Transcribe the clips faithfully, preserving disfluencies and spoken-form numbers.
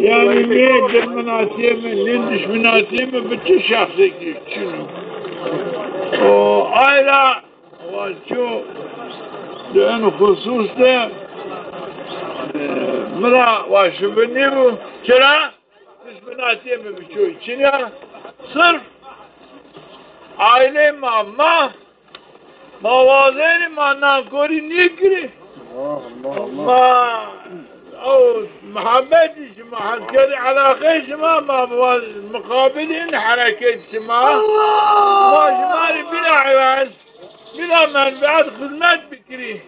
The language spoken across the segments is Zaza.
Yanî nê dirminatîyê mi, nê dişminatîyê mi bi çi şexsekî çin o? O ay ra wa ço di en xusus de, e, mi ra wa şibi nêbo. Çira? Dişminatîyê mi bi çoy çin ya. Sirf aîlê ma, ma, ma wazenî ma nankorî nêkirî. Ma ew muhabbetî şima, heskerî elaqeyê şima, ma waz-, muqabilî in hereket şima. Ma şima rê bîna îwaz, bîna menfeet xizmet bikirî.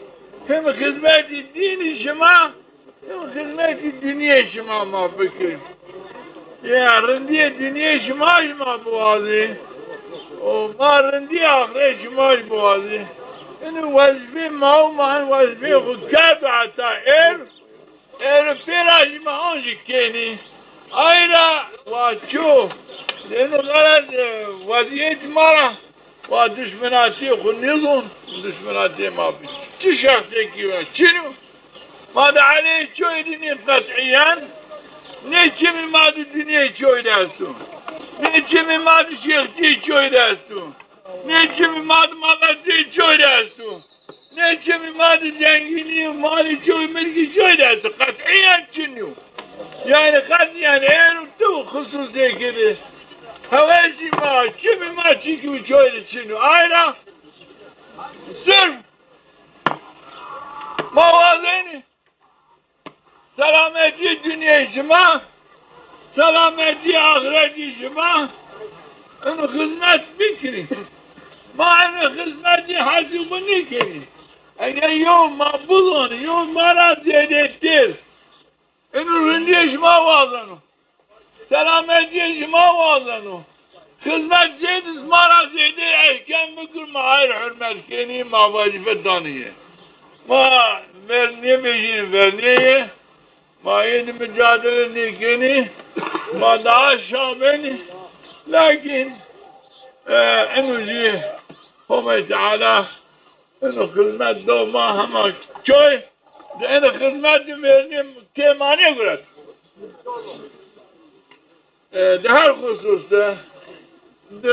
Him xizmetî dînî şima, him xizmetî dinyê şima ma bikir. Ya, rindîyê dinyê şima jî ma biwazî. Û ma rindîyê axirê şima jî biwazî. Inî wezîfê ma û ma hin wezîfê xwu kerdo heta êr. Êr pê ra jî ma ancî kenî. Ay ra wa ço. Ino xelet, e, wezîyet ma ra. Wa dişminatîyê xwu nêzon, dişminatîyê ma bi çi şexsekî ve çin o? Ma di eleyê çoyî de nî qetîyen, nê çimî ma di dinyeyê çoyî de esto. Nê çimî ma di şêxçîyê çoyî de esto. Nê çimî ma di maleteyê çoyî de esto. Nê çimî ma di zengînî, malî çoyî, milkî çoyî de esto. Qetîyen çin nîyo. Yanî qetîyen êr tu xususêkî de. Hewesî ma, çimî ma çîkî û çoyî de çin o. Ay ra sirf ma wazenî selametî dinyayê şima, selametî axiretî şima, ino xizmet bikirî. Ma ino xizmetî hesî xwu nêkerî. Eger yew ma bizonî, yew ma ra zêdetir. Ino rindîyê şima wazeno. Selametîyê şima wazeno. Xizmet zêde, ma ra zêde ehkem bikir, ma ay rê hurmet kenî, ma wezîfe danî yê. Ma ver nêbêjî, ver nêyê. Ma êdî micadele nêkenî. Ma daha şa benî. Lakin, e, eno zî Homay Teala eno xizmet do ma hema çoy, di eno xizmet di vernî kê ma nêguret. E, di her xusus de, di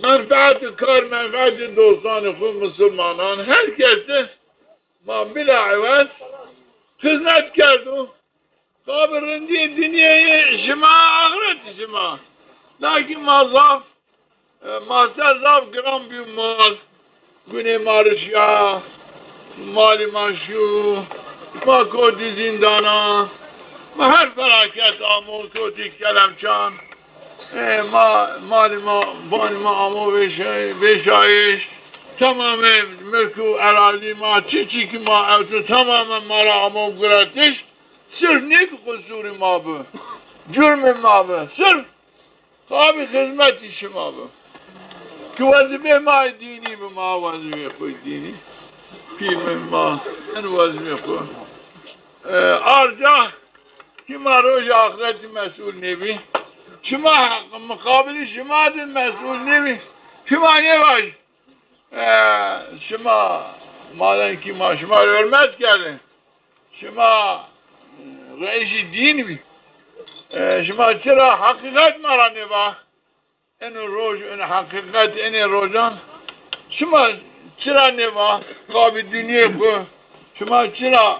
menfeetî kar, menfeetî dostanê xwu misilmanan, her kes de ma bila ewez xizmet kerdo. Qabî rindîyê dinyeyê şima, axiretî şima. Lakin ma zaf, e, ma ser zaf giran bîyo mal. Gunê ma rişya, malî ma şîyo, ma kotî zîndana, ma her felaket amo, kotî kelemçan. E, ma, malî ma, banî ma amo vêşay-, vêşayîş. Temamê milk û erazî ma, çi çî ki ma ewto, temamê ma ra amo guretiş. Sirf nê ki qusurî ma bi, curmê ma bi. Sirf qabî xizmetî şima bi. Ki wezîfê ma dînî bi, ma wezîfê xwu dînî. Pîmê ma, en wezîfê xwu. E, arca ki ma rojê axiretî mesûl nêbî. Şima muqabilî şima de mesûl nêbî. Şima nêvaj. E, şima, madem ki ma şima rê hurmet kerdê, şima, e, reîsî dîn bî. E, şima çira heqîqet ma ra nêva? Eno roj, eno heqîqet, enê rojan şima çira nêva? Qabî dinyê xwu şima çira,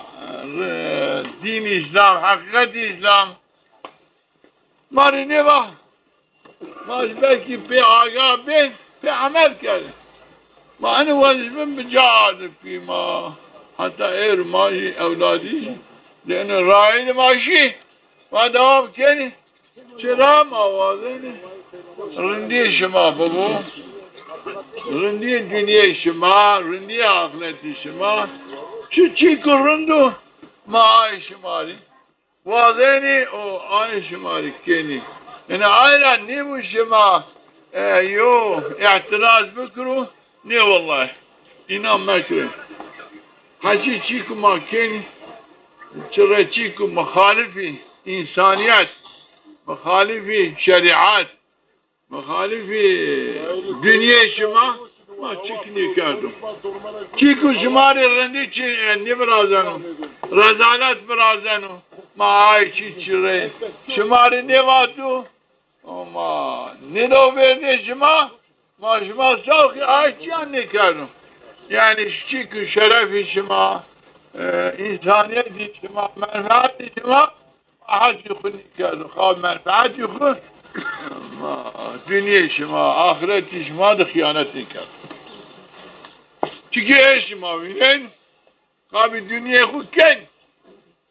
e, dîn Îslam, heqîqet Îslam ma rê nêva? Ma jî belkî pê agah bên, pê emel kerdê. Ma enê wezîfe bi ca ardê pî ma. Heta êr ma jî, ewladî jî di enê rayî de ma şî. Ma dewam kenî. Çira ma wazenî rindîyê şima bibo. Rindîyê dinyê şima, rindîyê axiretî şima. Çi çî ki rind o, ma ay şima rê wazenî û ay şima rê kenî. Yanî ay ra nêbo şima, e, yo îtiraz bikiro, nê wellahî. Înan mekiro. Heçî çî ku ma kenî, çi rê çî ku muxalifî însanîyet, muxalifî şerîet, muxalifî dinyê şima, ma çik nêkerdo. Çî ku şima rê rindî çi, e, nêvirazeno, rezalet virazeno, Ma ay çî çirê şima rê nêvato. Ama nêdo vernê şima, ma şima sawqî ay çîyan nêkerdo. Yanî çî ki şerefî şima, e, însanîyetî şima, menfeetî şima, ma hesî xwu nêkerdo. Xa menfeetî xwu, ma dinyê şima, axiretî şima de xîyanet nêkerdo. Çike ê şima vînen, qabî dinyê xwu ken,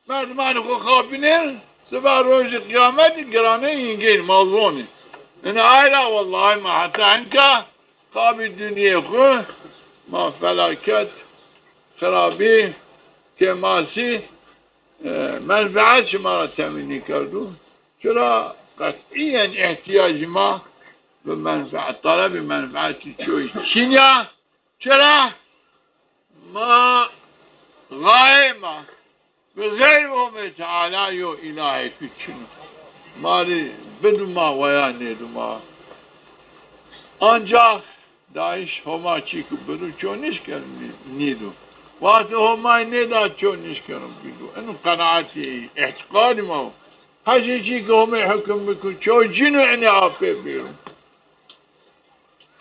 merdimanê xwu xapînên, siba rojê qîyametî giranê yîn gên, ma zonî. Ina ay ra wellahî ma heta enka qabî dinyê xwu ma felaket, xirabî, kêmasî, e, menfeet şima ra temîn nêkerdo. Çira qetîyen îhtîyacî ma bi menfeet, talebî menfeetî çoy çin ya. Çira? Ma, xayê ma bi xeyr Homê Teala yo îlahêkî çin o. Ma rê bido ma weya nêdo ma. Ancax DAIŞ Homa çî ki bido ço nişkeno nî-, nîdo. Wextê Homay nêda ço nişkeno bîdo. Eno qenaetî, îtîqadî ma o. Hesî çî ki Homê hukum biko ço cîno enê apê bîro.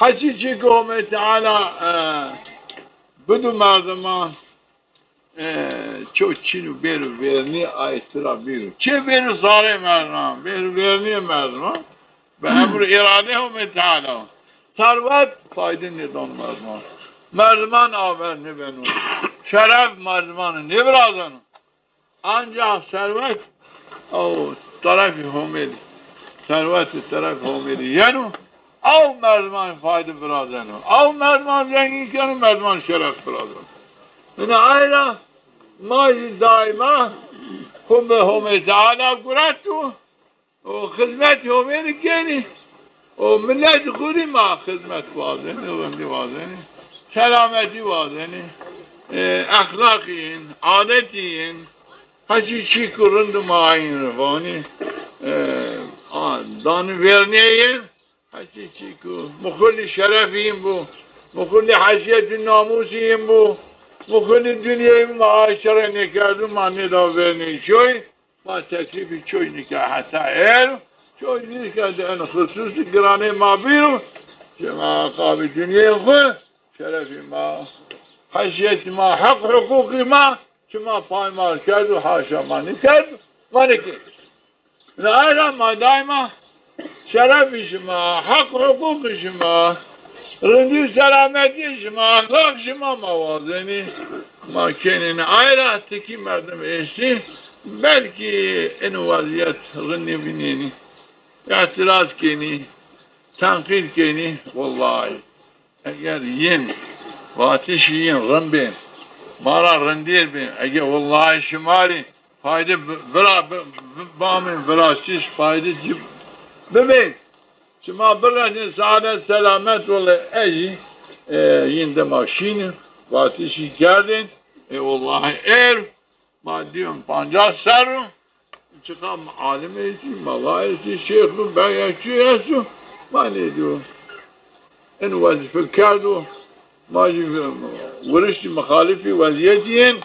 Hesî çî ki Homê Teala, e, bido merdiman, e, ço çîno bêro vernî, ay tira bîro. Çê bêro sarê merdiman, bêro vernîyê merdiman. Bi emr û îradê Homê Teala. Serwet fayde nêdano merdiman. Merdiman aver nêbeno. Şeref merdiman nêvirazeno. Ancax serwet, o terefî Homê de, serwet terefî Homê de yeno, ew merdiman fayde virazeno. Ew merdiman zengîn keno, merdiman şeref virazeno. Ina ay ra ma zî daîma xwu bi Homê Teala gureto. O xizmetî Homê rê kenî. O miletî xwu rê ma xizmet wazenî, rindî wazenî, selametî wazenî, e, exlaqî yin, adetî yin, hesî çî ku rind ma yin vanî, e, a, danî vernîye yin, hesî çî ku muxulî şerefî yin bo, muxulî heysîyetî namûsî yin bo, muxulî dinyayî ma aşere nêkerdo, ma nêda vernî çoy. Ma teklîfî çoy nîka heta êro, çoy nîka de en xususî giranê ma bîro, şima qabî dinyê xwu, şerefî ma, heysîyetî ma, heq huqûqî ma, şima paymal kerdo, haşa ma nêkerdo, ma nêkên. Ina ay ra ma daîma şerefî şima, heq huqûqî şima, rindî û selametî şima, exlaq şima ma wazenî. Ma kenî ina ay ra tikî merdim estî, belkî ino wezîyet rind nêvînenî, îtîraz kenî, tenqîd kenî, wellahî. Eger yin, vatişî yin rind bên, ma ra rindêr bên, eger wellahî şima rê fayde bi-, vira bi-, bi-, bamên viraştiş fayde ci bibên, şima biresên saadet selamet, wele ey, e, yin dima şînin, vatişî kerdên, e, wellahî êr, ma dîyon pancas serr o, çiqa alim estî, mela estî, şêx û beg çi esto, ma nêdîyo. Eno wezîfe kerdo, ma jî wiriştî mixalifî wezîyetî yin,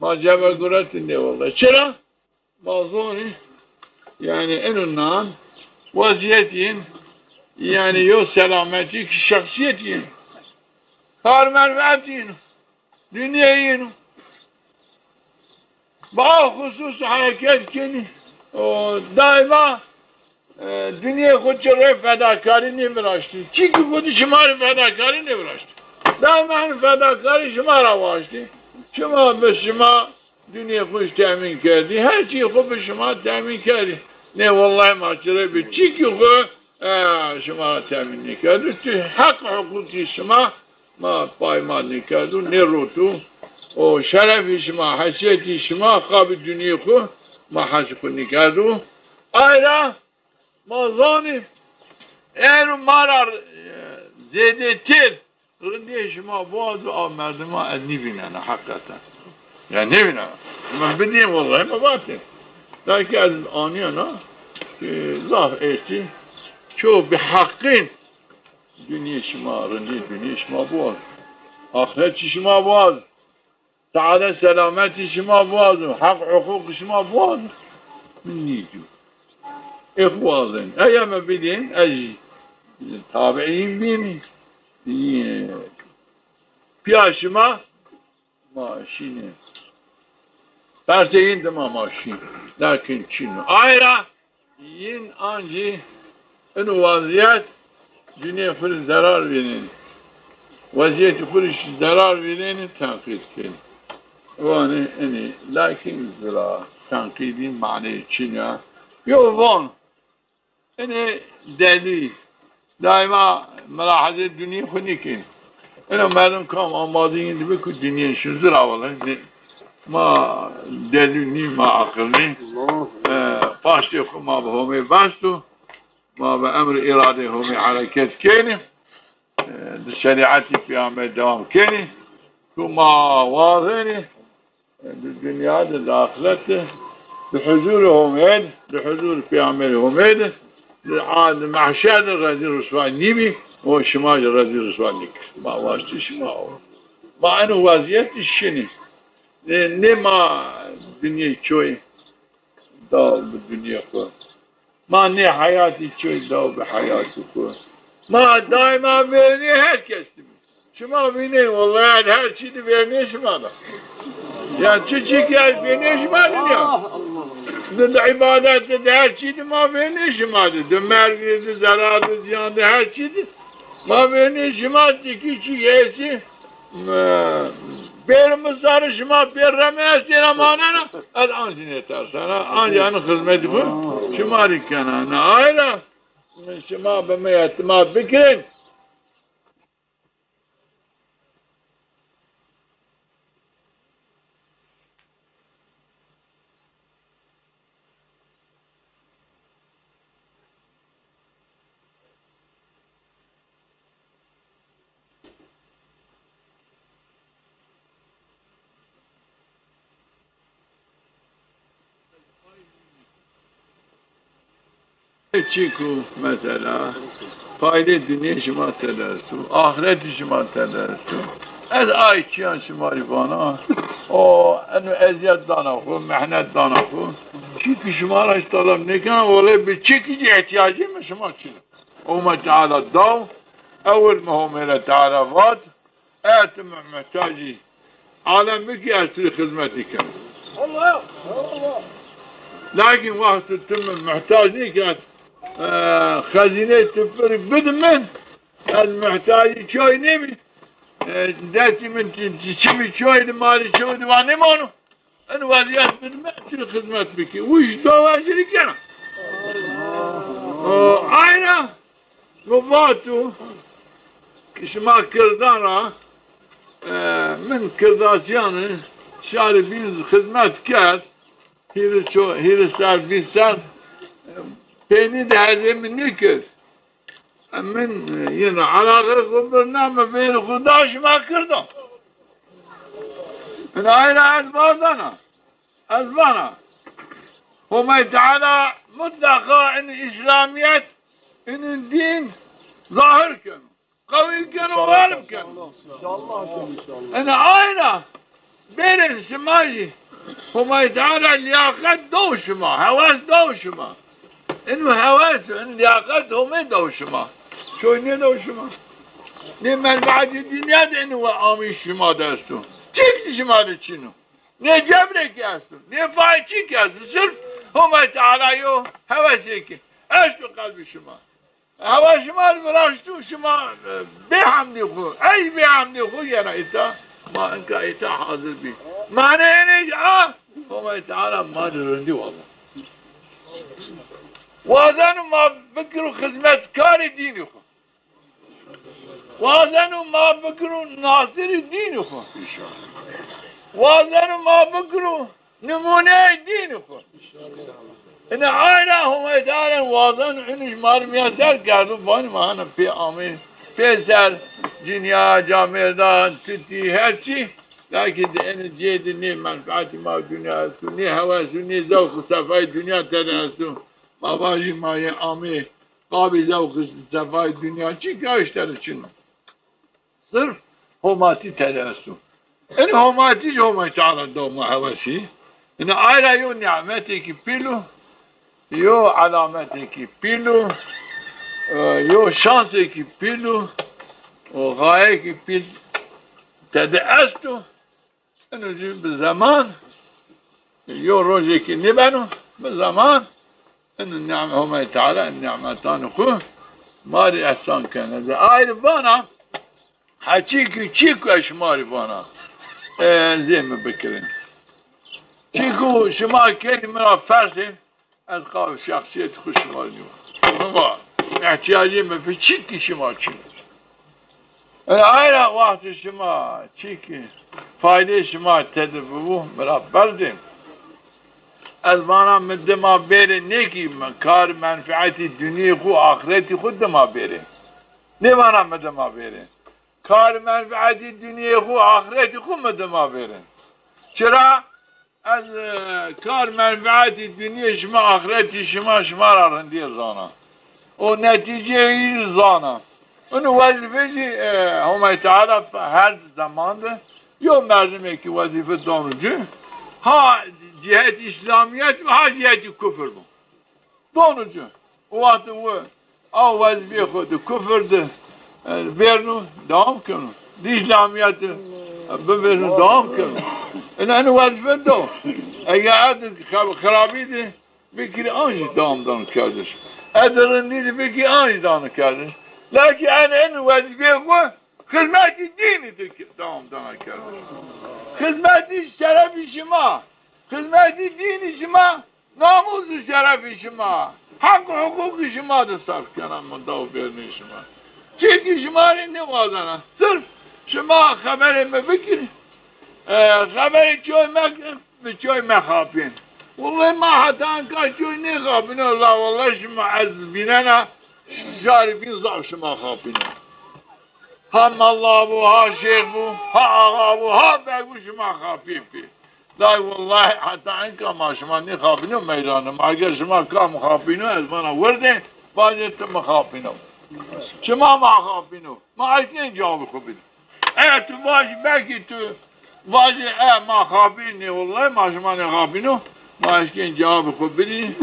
ma cebe guretî nê wele. Çira? Ma zonî, yanî eno nan wezîyetî yin, yanî yo selametî ki şexsîyetî yin. Kar menfeetî yin o. Dinyê yin o. Bi a xusus hereket kenî. O daîma, e, dinyê xwu ci rê fedakarî nêviraştî. Çîkî xwu di şima rê fedakarî nêviraştî. Daîma hin fedakarî şima ra waştî. Şima bi şima dinyê xwu jî temîn kerdî. Her çî xwu bi şima temîn kerdî. Nê wellahî ma ci rê bi çîkî xwu, e, şima ra temîn nêkerdo. Tu heq huqûqî şima ma paymal nêkerdo, nêroto. O şerefî şima, heysîyetî şima, qabî dinyê xwu ma hesî xwu nêkerdo. Ay ra ma zonî, êro ma ra, e, zêdetir rindîyê şima biwazo, a merdiman ez nêvînena heqîqeten. Ya nêvînena. Ma bidîyên wellahî ma vatên. Belkî ez anîyena, e, zaf estî. Ço bi heqîn Dinyê şima, rindî dinyê şima biwazo. Axretî şima biwazo. Saadet selametî şima biwazo. Heq huqûq şima biwazo. Nîcû. Ê xwu wazên. Eya me bidên, ez jî tabiîn bînî. Yî-, pîya şima ma şînê. Persê yin dima ma şîn. Lakin çin o. Ayra yin ancî ino wazîyet cinê xwu rê zerar vînenî. Wezîyetê xwu rê zî zerar vînenî, tenqîd kenî. Vanê inî, lakin zira tenqîdî maneyê çin ya. Yo von, inê delî. Daîma milahezê dinyê xwu nîkên. Ino merdim kam amadî yin dibi ku dinyê şin zira wele. Ma delî nî, ma aqil nî. E, paştê xwu ma bi Homê bes do. Ma bi emrê îradeyê Homê hereket kenî. E, di şerîetî peyamber dewam kenî. Ku ma wazenî, e, di dinya de, di axiret de, di huzurê Homê de, di huzurê peyamberê Homê de, di a-, di mehşer de rezîl riswa nîbî, o şima jî rezîl riswa nîkir. Ma waştî şima o. Ma eno wezîyet de şinî. Nê, nê ma dinyê çoy daw bi dinyê xwu. Ma nê heyatî çoy daw bi heyatî xwu. Ma daîma vernê her kes de bî. Şima vînê, wellahî her çî de vernê şima de. Ya çi çî ki ez vernê şima de ya. Di, di îbadet de, di her çî de ma vernê şima de. Di mergî de, zerar de, ziyan de, her çî de. Ma vernê şima de ki çi hesî. Bêrê mi sarê şima pê reme estêne manena, ez ancî nêtersena, ancî eno xizmetî xwu şima rê kena. Na ay ra şima bi mi îtîmat bikin. Çîku mesela faydê dinyê şima tede esto, axretî şima tede esto. Ez ay çîyan şima rê vana, o eno ezîyet dana xwu, mehnet dana xwu. Çîkî şima ra hiç teleb nêkena, wele bi çîkî zî îhtîyacê mi şima çin o. Homay Teala daw, ewil mi Homay Teala vat, eger ti mi muhtacî alem bikî, ez ti rê xizmetî ken. Lakin wexto ti mi muhtac nêkerd, e, xezîneyê ti pir bidi min, ez muhtacî çoy nêbî, e, destî min çi-, çi-, çimî çoy di, malî çoy di va nêmano. En wezîyet bidi mi, ez ti rê xizmet bikî. Wî jî dawa ez rê kena. O, ayna. Mi vato ki şima kirdan ra, e, min kirdasîyanê şarê bîn xizmet kerd, hîris ço-, hîris ser, vîst ser, e, peynî de hezê mi nêkerd. E, min, e, yine elaqê xwu birna, mi vêrê xwu da şima kirdan. Min ay ra ez vazena. Ez vana, Homay Teala mutleqa in Îslamîyet, in dîn zahir keno, qewî keno, galib keno. Înşallah, înşallah. Ene ayna bêrên şima jî Homay Teala lîyaqet do şima, hewes do şima. Ino hewes, in lîyaqet Homay do şima. Çoy nêdo şima. Nê menfaetê dinya de ino we amî şima de esto. Çik şima de çin o. Nê cebrêkî esto, nê fayçîkî esto. Sirf Homay Teala yo hewesêkî esto qelbê şima. Hewa şima rê viraşto, şima, e, bêhemdî xwu, ey bêhemdî xwu yena îta, ma inka îta hazir bî. Maneyê nê a, Homay Teala ma rê rindî wazeno. Wazeno ma bikiro xizmetkarê dînî xwu. Wazeno ma bikiro nasirê dînî xwu. Wazeno ma bikiro nimûneyê dînî xwu. Ine ayna Homay Teala wazeno, inî ma rê miyeser kerdo, vanî ma hana pê amê, pêser, cinîya, camêrdan, tutî, her çî. Lakin di ene cê de nê menfaetî ma dinya esto, nê hewes o, nê zewq û sefayê dinya tede esto. Ma vajî ma yê amê qabê zewq û sefayê dinya çî ki eşt tede çin o. Sirf homatî tede esto. Ene homatî jî Homay Teala do ma hewesî. Ene ayra yo nîmetêkî pîl o. yo elametêkî pîl o, e, yo şansêkî pîl o, o xayekî pîl tede esto. Ino jî bi zeman, yo rojêkî nêbeno, bi zeman, ino nîme-, Homay Teala nimetanê xwu ma rê ehsan keno. Zî ayrî vana, ha çîkî, çîkî ez şima rê vana, e, zê mi bikirin. Çîkî şima kerî mi ra fersên, ez qawê şexsîyetê xwu şima rê nîvana. Şima îhtîyacê mi bi çîkî şima çin o. E, ayra wextê şima çîkî faydeyê şima tede bibo, mi ra berdên. Ez vana mi dima bêrê nêkî, mi kar menfeetî dinyê xwu, axretî xwu dima bêrê. Nêvana mi dima bêrê. Kar menfeetî dinyê xwu, axretî xwu mi dima bêrê. Çira? Ez, e, kar menfeetî dinyê şima, axretî şima, şima ra rindîye zana. O netîceyî zana. Ino wezîfe jî, e, Homay Teala her zeman de yo merdimêkî wezîfe dono ci, ha cîhetî îslamîyet bo, ha cîhetî kufir bo. Dono ci. O wextê wi a wezîfeyê xwu di kufir di, e, vêrno, dewam keno. Di îslamîyet di, e, bivêrno, dewam keno. Ina, ina wezîfe do. Eger ez di xirabî di bikirî, an jî dewam dano kerdiş. Ez di rindî di bikirî, an jî dano kerdiş. Lakîn ena, ena wezîfeyê xwu xizmetî dînî di dewam dana kerdiş. Xizmetî şerefî şima, xizmetî dînî şima, namûs û şerefê şima, heq û hiqûqê şima de serf kena, mi daw vernê şima. Çîkî şima rê nêwazena. Sirf şima xeberê mi bikirî. E, xeberê çoy mekin, bi çoy mexapîn. Wellahî ma heta enka çoy nêxapîno, la wellahî şima ez vînena, şarî bîn zaf şima xapîno. Ha mela bo, ha şêx bo, ha axa bo, ha beg bo, şima xapî pî. Lay wellahî heta enka ma şima nêxapîno meydanê ma. Eger şima kam xapîno, ez vana wirdê, vajê ti mi xapîno. Şima ma xapîno. Ma eşkên cewabê xwu bidî. Eger tu vajî, belkî tu vajî, e, ma xapînê, wellahî ma şima nêxapîno. Ma eşkên cewabê xwu bidî.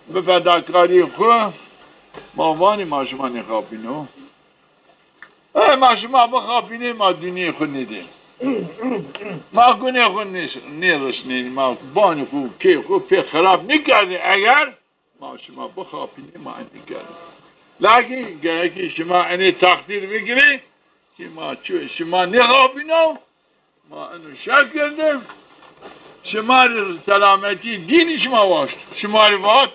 Bi fedakarîyê xwu ma vanî ma şima nêxapîno. E, ma şima bixapînê, ma dinyê xwu nêdê. Ma gunê xwu nê-, nêrişnênî, ma banî xwu, kê xwu pê xirab nêkerdê. Eger ma şima bixapînê, ma enê kerdê. Lakîn gerekî şima enê teqdîr bigirê kî ma çi-, şima nêxapîno. Ma eno şekil de şima rê selametî dînî şima waşt. Şima rê vat,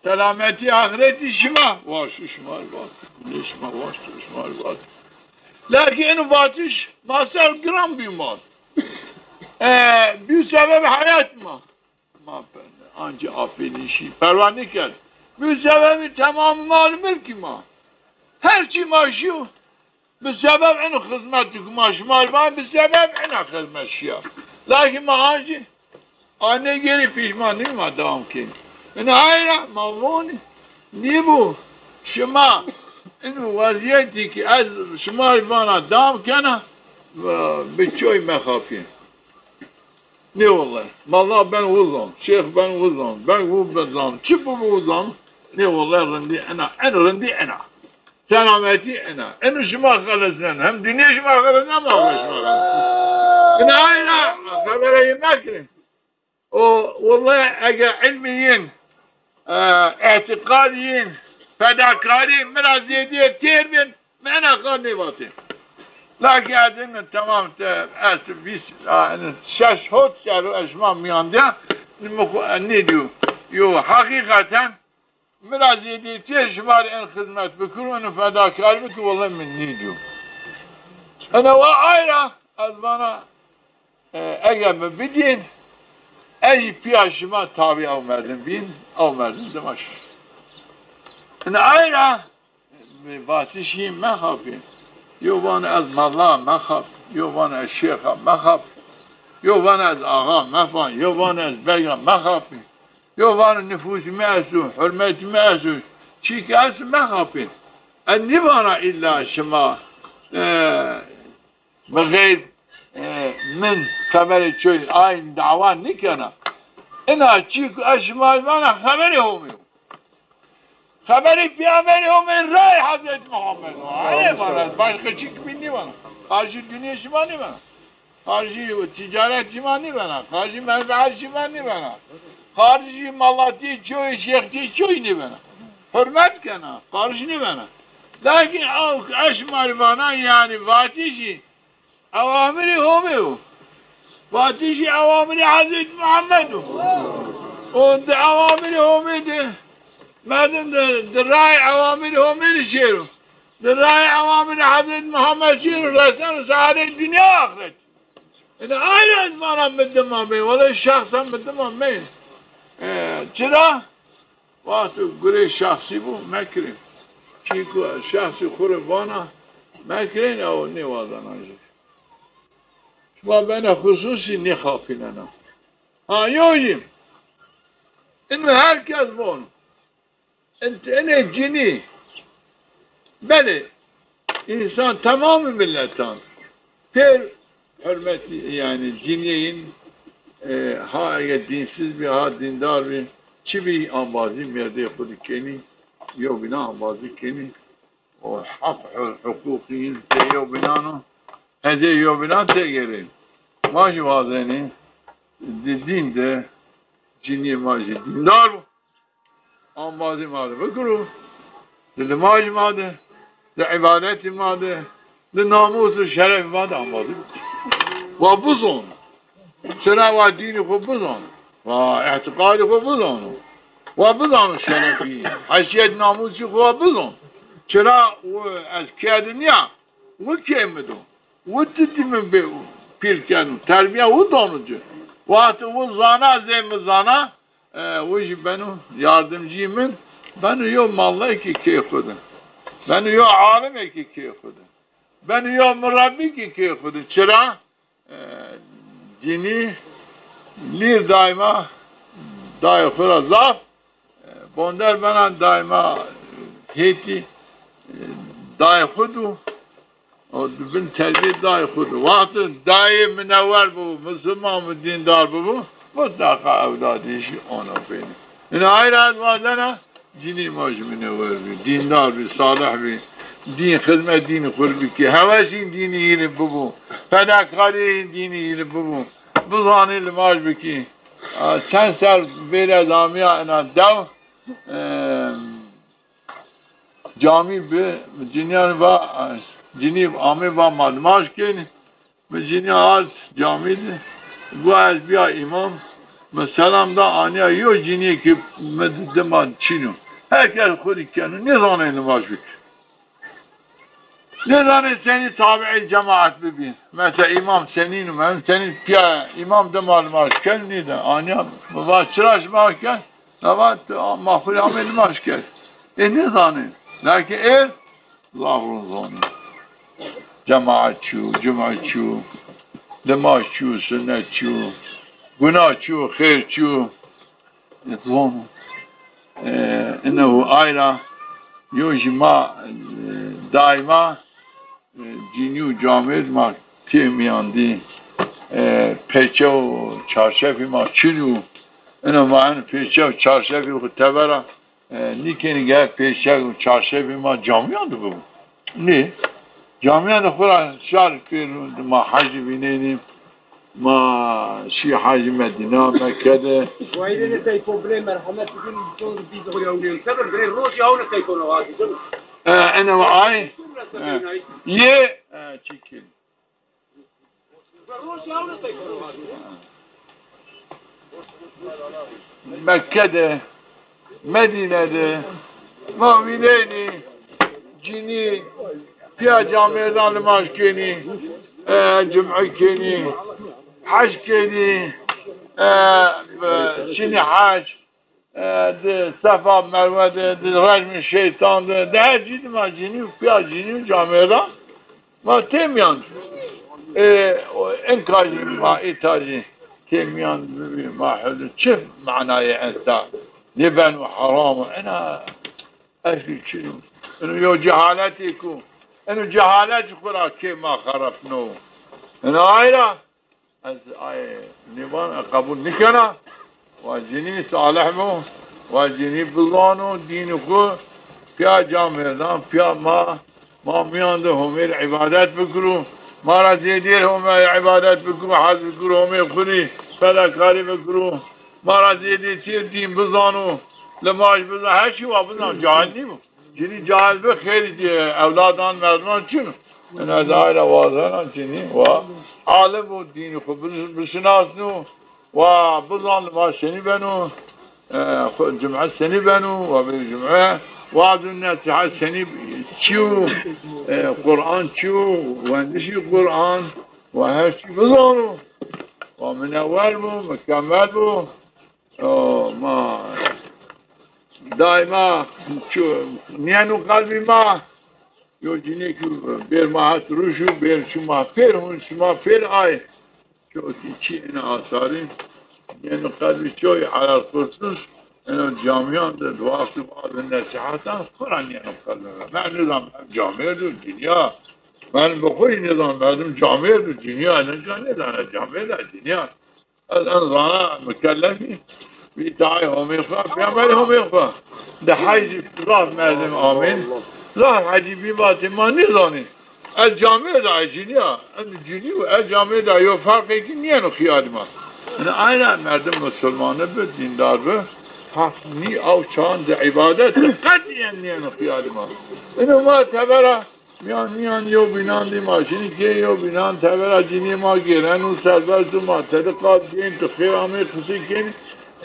selametî axretî şima waşt. Şima rê vat. Gunê şima waşt. Şima rê vat. Lakîn eno vatiş ma ser giran bî ma. E, bî sebeb heyat ma. Ma pe-, ancî afênîşî perwa nêkerd. Bî sebebî temamî mal û milkî ma. Her çî ma şîyo. Bi sebeb ino xizmet di ku ma şima rê va, bi sebeb ina xizmet şiya. Lakîn ma ancî a nêgêrî pîşman nîyo, ma dewam kên. Ina ayra ma vonî, nîbo şima ino wezîyetî ki ez şima rê vana dewam kena, bi çoy mexapîn. Nê wellahî. Mala ben wuzan, şêx ben wuzan, ben wu ben zan, çi bibo wuzan. Nê wellahî rindî ena, en rindî ena. Selametî ena. Eno şima xelesnen. Hem dinya şima xelesnen, hem axret şima xelesnen. Ina ayna xebereyî mekirin. O wellahî ege ilmî yin, e, îtîqad yin, fedakarî mi ra zêdîye têr bin, mi ena qal nêvatê. Lakîn ez ina temam te, ez vîst, a, ina şeş hot serr o ez şima mîyan de, mi xwu, e, nêdîyo. Yo, heqîqeten mi ra zêdîtîye şima rê en xizmet bikir, en fedakarî bikir, wellahî mi nêdîyo. Ena wa ayra, ez vana, e, ege mi bidîyên, ez pîya şima tabî ew merdim bîn, ew merdim dima şî. Ina ayra, vatişî mexapî. Yo vano ez mela mexap, yo vano ez şêxa mexap, yo vano ez axa mefa, yo vano ez bega mexapî. Yo vano nifûsî mi esto, hurmetî mi esto, çî ki esto mexapî. Ez nîvana îlla şima, e, bi xeyr, e, min xeberê çoy ayn dawa nîkena. Ina çî ku ez şima vana xeberê Homî yo. Xeberê Peyxamberî Homê, ray Hezretî Muhammed o. Erê vana, başka çîk bî nîvana. Qarşî dinya şima nîvana. Qarşî ticaret şima nîvana. Qarşî menfeet şima nîvana. Qarşî malatî çoy, şêxtî çoy nîvana. Hurmet kena, qarşî nîvana. Lakin ew eşmarî vana, yanî vatişî ewamirî Homê o. Vatişî ewamirî Hezretî Muhammed o. O di ewamirî Homê de, merdim de, di ray ewamirî Homê de şêro. Di ray ewamirî Hezretî Muhammed şêro, reseno saadetê dinya û axiret. Ina ay ra ez vana mi dima mey. Wele şexsen mi dima mey. E, çira? Wexto gurê şexsî bo, mekirin. Çîko şexsî xwu rê vana, mekirin, ew nêwazena jî. Şima bena xususî nêxapînena. Ha, yo jî. Ino her kes von. Int-, enê cinî. Belê, însan temamî miletan pêr hurmetî, yanî cinîyê yin, e, ha ege dînsiz bî, ha dîndar bî, çi bî embazî mêrdê xwu de kenî, yewbînan embazî kenî. O heq hu-, huqûqî yin pê yewbînan o. Hezê yewbînan têgêrên. Ma jî wazenê di dîn de cinîyê ma jî dîndar bo. Embazî ma de bikiro, di limaj ma de, di îbadetî ma de, di namûs û şerefî ma de embazî bikiro. Wa bizon. Çira wa dînî xwu bizon. Wa îtîqadî xwu bizon. Wa bizon şerefî, heysîyet namûsî xwu wa bizon. Çira wi ez kê de nîya, wi kê mi do. Wi titî mi bê pîl keno. Terbîya wi dono ci. Wextê wi zana, zê mi zana, E, wi jî beno yardimcî min, beno yo mallekî kê xwu de. Beno yo alimekî kê xwu de. Beno yo murebbîkî kê xwu de. Çira? E, cinî lîr daîma dayê xwu ra zaf, e, bonder bena daîma hêtî, e, dayê xwu do. O di bin terbîyê dayê xwu de. Wexto dayê minewer bibo, misilman bi, dîndar bibo, mutleqa ewladî jî ona peynî. Ina ay ra ez wazena, cinî ma jî minewer bî, dîndar bî, salih bî, dîn, xizmet dînî xwu rê bikî, hewesîn dînî yî rê bibo, fedakarîyên dînî yî rê bibo, bizanî limaj bikî. A, çend serr bêrî ez amîya ina dew, e, Camî bi, cinîyan va, cinî amê va ma nimaj kenî. Mi cinî ard camî de, va ez bîya îmam. Mi selam da, anîya yo cinî ki mi di dima çin o. Her kes xwu rê keno, nêzanê nimaj bik. Nêzanê senî tabiê cemaet bibî. Mesela îmam senîn o, em senî pîya îmam dima nimaj ken, nêda. Anîya mi va çira şima ken? Nava tu ma xwu rê amê nimaj kerd. Ê nêzanê. Lakin ê zaf rind zonê. Cemaet çi yo, cuma çi yo, nimaj çi yo, sunnet çi yo, guna çi yo, xêr çi yo. Ê zono. E, inehu ay ra yo jî ma, e, daîma E, cinî û camêrd ma têmîyan dî, e, pêçe û çarşefî ma çin û ina ma en pêçe û çarşefî xwu tevera, e, nîkenî ge pêçe û çarşefî ma camîyan de bibo. Nê? Camîyan de xwu ra şar pêro, ma hecî vînenî. Ma şî hecî Medîna, Mekke de. Wayîrê ne tey ko birê merhemet bikin, çon bî doğru ya unê. Sebir birê roj ya unê tey ko no hadi, değil mi? E, ene ve ay. E, ye, e, çikin. Roj ya unê tey ko no hadi. Mekke de, Medîne de, ma vînenî, cinî, pîya camêrdan nimaj kenî, e, cum'e kenî, hec kenî, e, e, şinî hec, e, di Sefa Merwe de, di rejmê şeytan de, di her cî de ma cinî û pîya cinî û camêrdan ma têmîyan. E, o, enka jî ma îta jî têmîyan bibî, ma hewlin çi manayê esta? Nêbeno heram o. Ena eslî çin o. Eno yo cehaletêk o. Eno cehalet xwu ra kê ma xerepno. Eno ay ra ez ay nêvan qebul nîkena. Wa cinî salih bo, wa cinî bizano dînî xwu, Piya camêrdan, piya ma, ma miyan de Homê rê îbadet bikiro. Ma ra zêdêr Homê rê îbadet bikiro, hez bikiro, Homê xwu rê fedakarî bikiro. Ma ra zêdêr çê dîn bizano, limaj bizano, her çî wa bizano, cahil nîbo. Cinî cahil bi, xeyrî ewladan merdiman çin o. Ena ez aye ra wazena cinî wa alim û dînî xwu bi-, bisinasno. Wa bizan limaj senî beno, e, xo-, cum'e senî beno, wa bê cum'e, waz û nesîhet senî çi yo, e, Quran çi yo, wendişî Quran, wa her çî bizano. Wa minewer bo, mukemmel bo. O, ma daîma çi-, nîyeno qelbî ma, yo cinî ki bêr ma het rûş o, bêr şima pêr hûn, şima pêr ay. Ço ki çi ena asarî, yeno qelbî çoy alel xusus, eno camîyan de di wextî waz û nesîhetan xwu ra nîyeno qelbê mi. Ben nizan, ben camêrd û cinîya. Ben bi xwu rê nizan, merdim camêrd û cinîya, ena ca nêzana camêrd a cinîya. Ez en zana mukellefî, bi îtaayê Homê xwu, peyxamberê Homê xwu. Di hecî zaf merdim amên. Zaf hecî bî vatê ma nêzanê. Ez camêrd a, ez cinî ya. Ez cinî û ez camêrd a, yo ferqêkî nîyeno xîyalê ma. Yanî ayna merdim musulmane bi, dîndar bi. Heq nî aw çaxan di îbadet de qetîyen nîyeno xîyalê ma. Ino ma tevera Mîyan mîyan yewbînan dî ma şinî kê, yewbînan tevera cinîyê ma gêreno, serbest o, ma tede qal kên, tu xêr amê qisey kenî.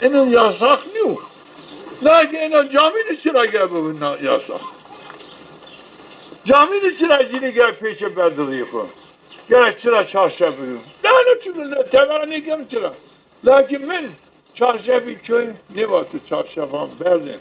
Ino yasax nîyo. Lakin ino camî de çira gere bibo na-, yasax? Camî de çira cinî gere pêşe berdizî xwu? Gere çira çarşef bido? Dano çi, tevera nêkeno çira. Lakin min çarşefî koy nêvato çarşefan berdên.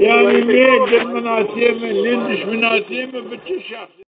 Yanî nê dirminasîyê mi, nê dişminasîyê mi bi çi şexsî?